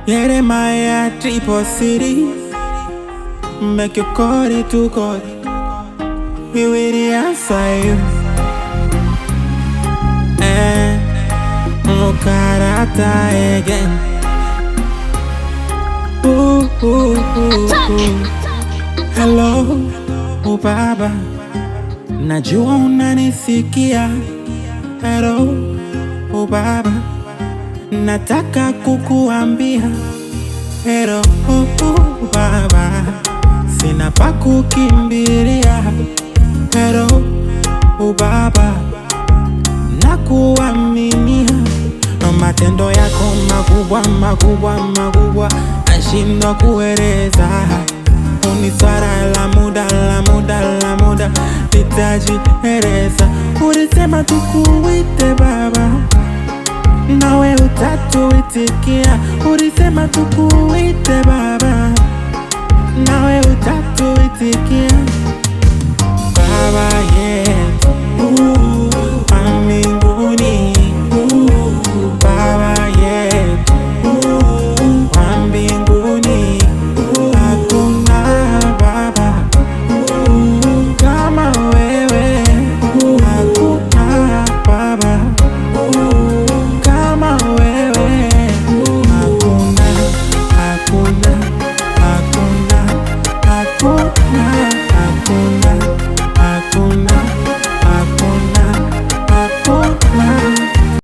Jeremiah triple city, make you call it to God. We will answer you. Eh, Mukarata again. Ooh, ooh, ooh, ooh. Hello, oh baba, najua unanisikia. Hello, oh baba, nataka kukuambia. Hello, oh, oh, baba, sina pa kukimbilia. Hello, oh baba, nakuaminia. Matendo yako makubwa makubwa makubwa, nashindwa kueleza. Ni swala la muda la muda la muda, nitajieleza. Ulisema tukuite baba, nawe utatuitikia. Ulisema tukuite baba, nawe utatuitikia.